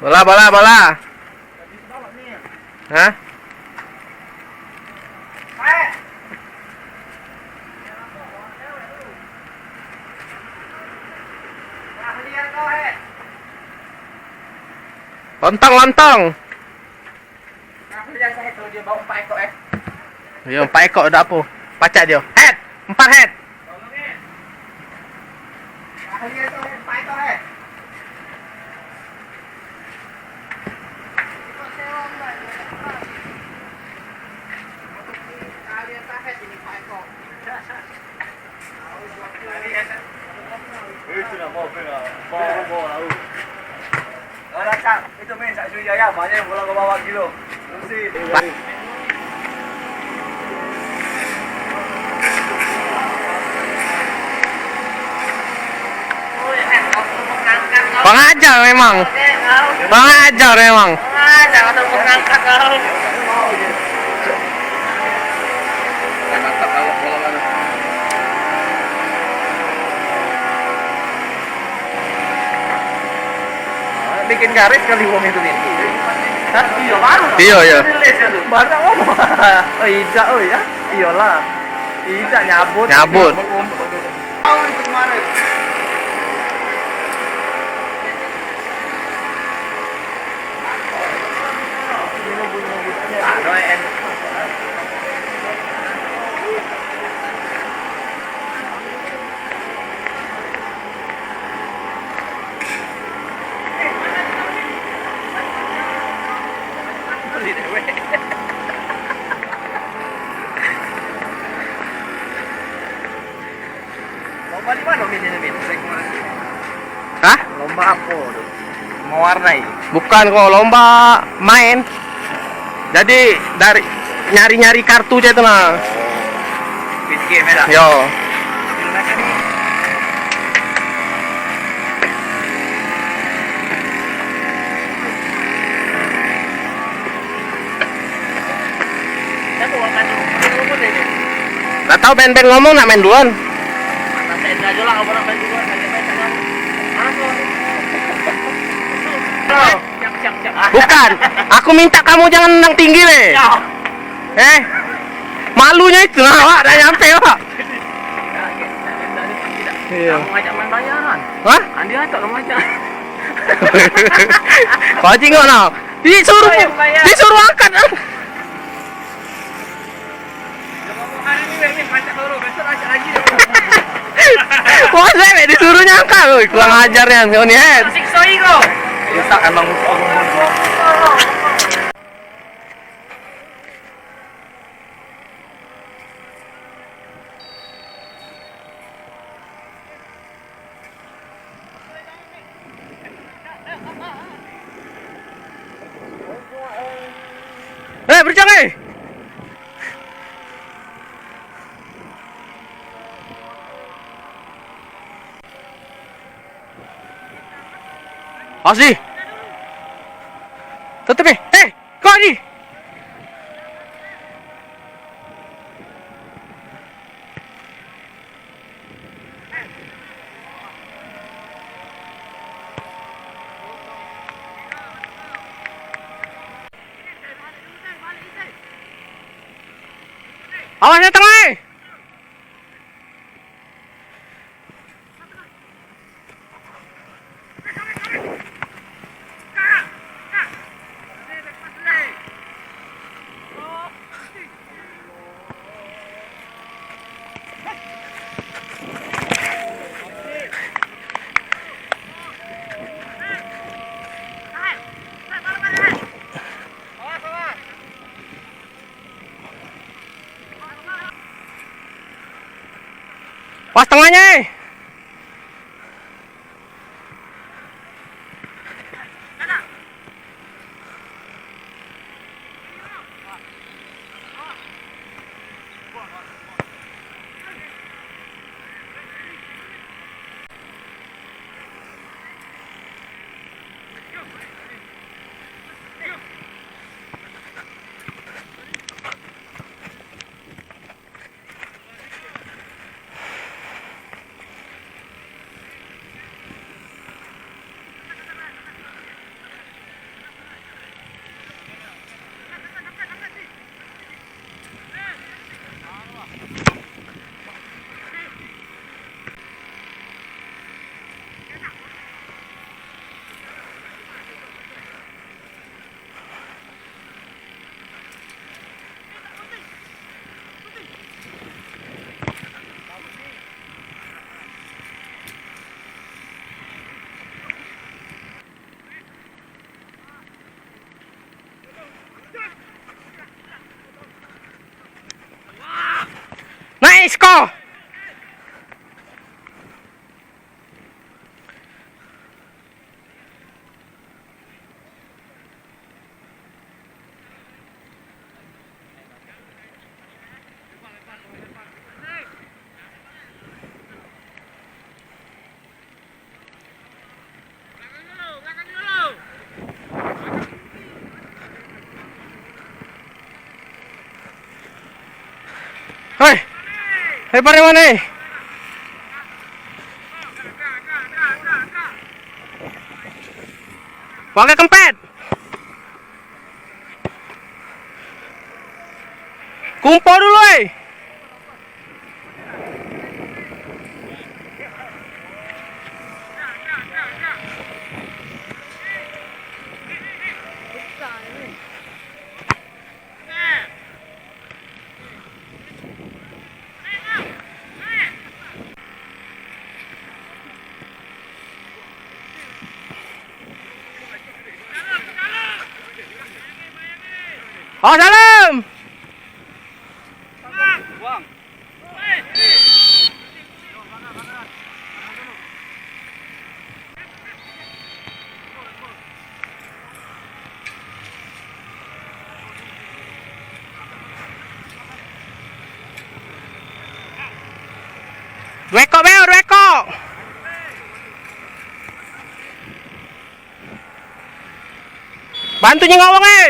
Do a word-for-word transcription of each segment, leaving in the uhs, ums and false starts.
Bola, bola, bola. Hah? Lontong, lontong. Yo, empat ekok dak apo. Pacak dio. Head. Empat head. Itu nak bawa ke nak. Bawa, bawa, bawa. Itu main sak Sriwijaya, banyak yang bola ke bawah gilo. Terus. Pengajar memang. Pengajar memang. Bikin garis kali wong itu nih. Hah? Iya, baru. Iya, iya. Baru ngomong. Oh, idak, oh ya. Iyalah. Idak nyabut. Nyabut. Lomba di mano, Min, ini, Min? Hah? Lomba apo tu? Mewarnai. Bukan kok, lomba main. Jadi dari nyari-nyari kartu cak itu nah. Quiz game ya, dah? Yo. Dah tau ben-ben ngomong nak main duluan. Bukan, aku minta kamu jangan nendang tinggi le. Eh, malunya itu nah, awak dah nyampe, Pak. Iya. Kamu ngajak main bayaran. Hah? Andi atok kamu ajak. Kau jingok nah. Disuruh, disuruh angkat. Wah, saya disuruh nyangkal, woi, kurang ajar nian kau ni, eh. Siksa iko. Rusak emang. Eh, berjang, eh. Asli. Tetep, eh. Eh, kau ni. Awas ya, tengah, eh. Pas tengahnya, eh. Skor. Hei, hei, pare mane? Wage kempet. Kumpo dulu, eh. Oh, salam. Due ekok, Beo, due ekok. Bantu nyingok wong, eh.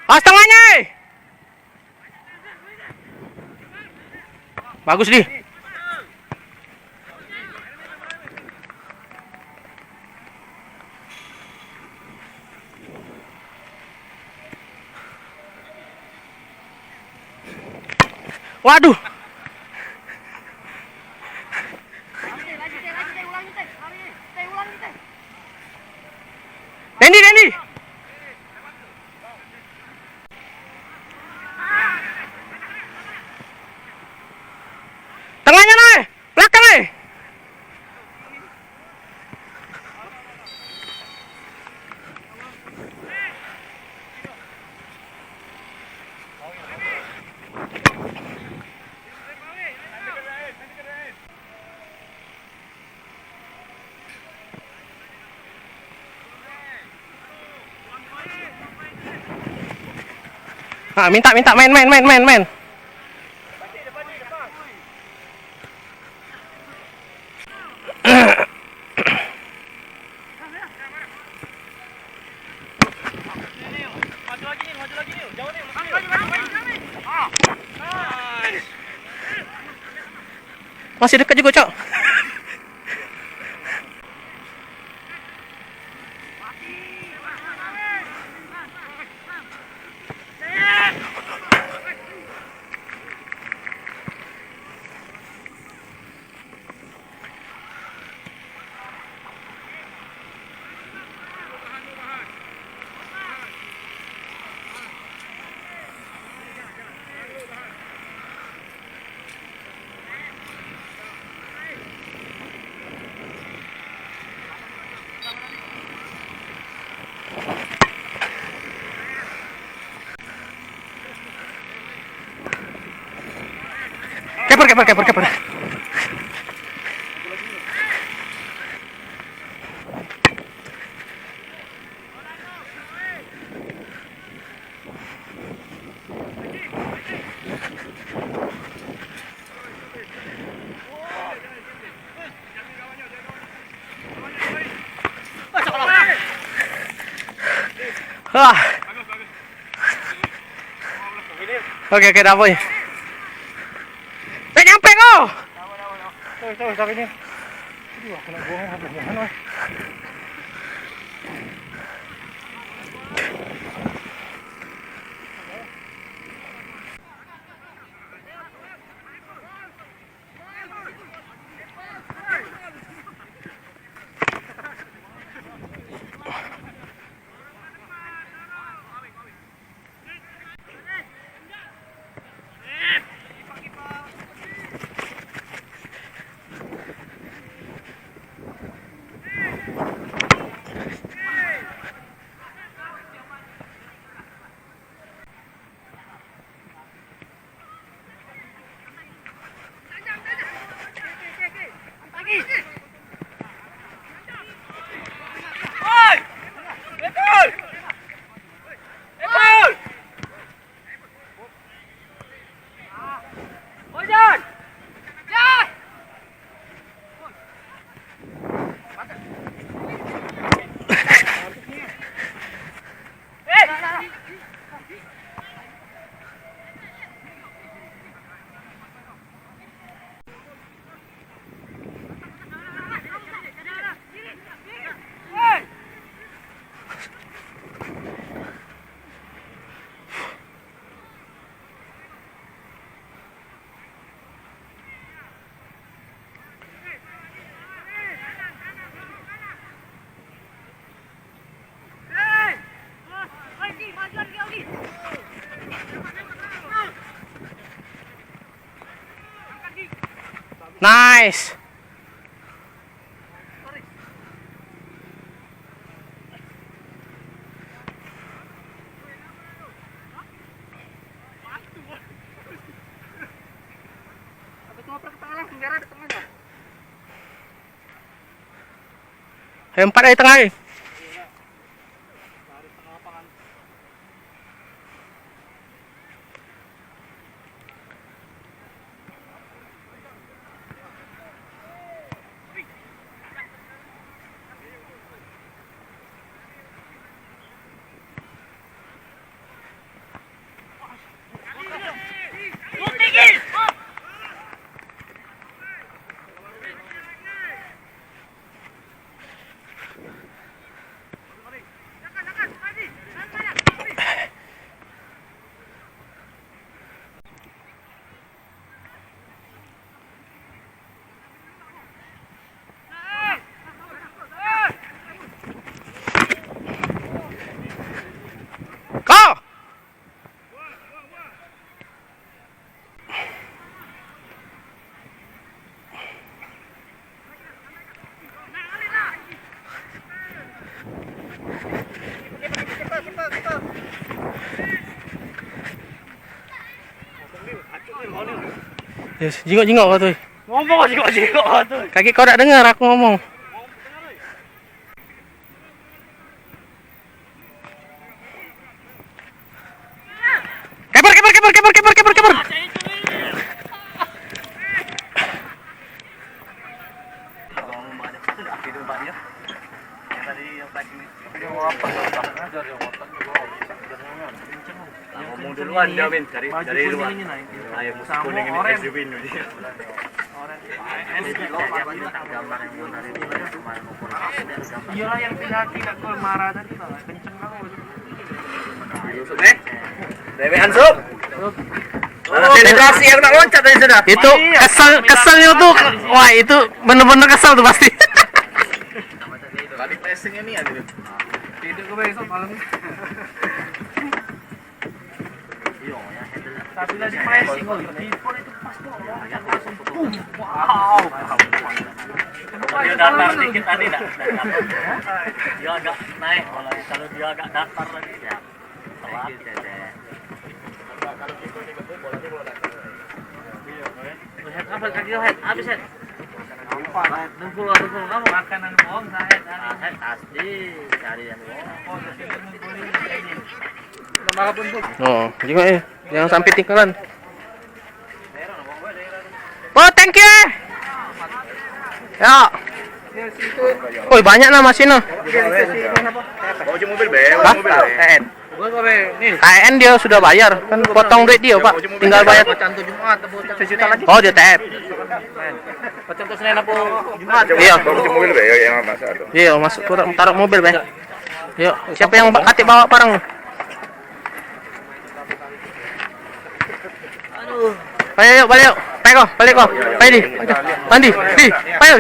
Pas tengahnya. Bagus, Di. Waduh. Dendi, Dendi. Tengahnya, Nay. Belakang, eh. Ah, minta, minta, main, main, main, main, main. Masih dekat juga, Cok. Keper, keper, keper, keper. Wah. Oke, oke, dah, boy. Tak nyampe kau. Sorry, sorry, sorry ni. Aduh, aku nak buang, aku nak buang, weh. Nice. Ayo, empat dari tengah ni. Kau! Yes, jingok-jingok kau tu. Ngomong jingok-jingok kau tu. Kagek kau dak dengar aku ngomong. Keeper, keeper, keeper, keeper, keeper, keeper, keeper. Ngomong duluan dia, Min, dari, dari luar. Ayo, musik kuning ini S U V ini. Iyalah, yang penalti nak gol marah tadi, Bang. Kenceng kau. Masuk, eh. Rewean, Sob. Mana selebrasi yang nak loncat tadi sudah. Itu kesel, keselnya tuh. Wah, itu bener-bener kesel tuh pasti. Balik pressing ini aja. Tidur ke besok malam. Tapi lagi pressing, oh, kiper itu pas tuh, langsung boom. Wow. Dia datar dikit tadi dah. Dia agak naik, kalau, kalau dia agak datar tadi ya. Telat. Head, apa kaki kau, Head? Habis, Head. Nampak, Head. Dengkul, dengkul kamu. Makanan bohong, Head. Ah, Head pasti cari yang bohong. Oh, ya, kita ngumpulin ini. Oh, jingok, eh. Jangan sampai tinggalan. Oh, thank you, eh. Ya. Oi, banyak nah masih nah. Bawa je mobil be, bawa mobil be. K N dia sudah bayar, kan potong duit dia, Pak. Tinggal bayar. Oh, dia T F. Iya. Bawa je mobil be, ya, yang masa tu. Iya, masuk taruh, taruh mobil be. Yuk, siapa yang ba- katik bawa parang? Ayo, yuk, balik, yuk. Pai kau, balik kau. Pai di. Mandi, di. Pai.